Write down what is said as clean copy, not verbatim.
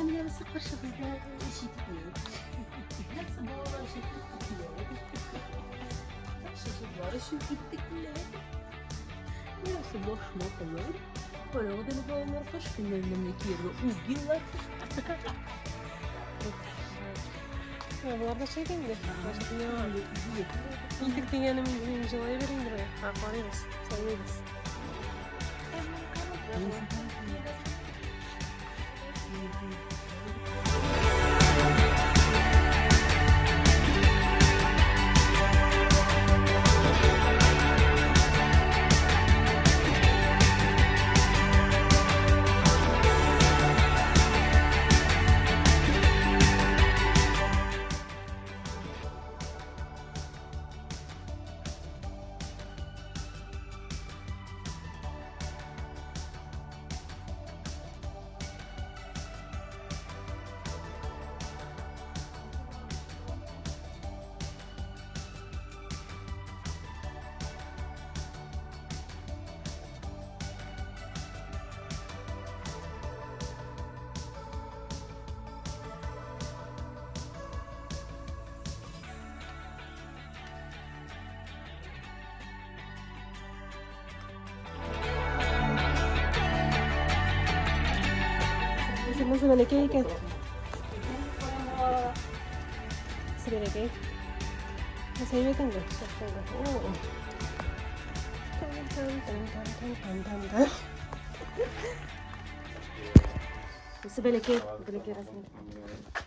Ә менә бусы каршыгызда читек. Нәрсә балалар өчен итекләр. Яхшы өчен итекләр. Нәрсә башмаклар. Карагыз әле балалар, кыш көннәрендә менә кияргә угилар. Я, болар да шәп инде. Итек дигәнем мин җылай бер инде. Ха, карыйбыз, сайлыйбыз. Нәрсә бәләкәй икән. Нәрсә бәләкәй. Нәрсә әйбәт инде. Нәрсә бәләкәй, бәләкәй размер.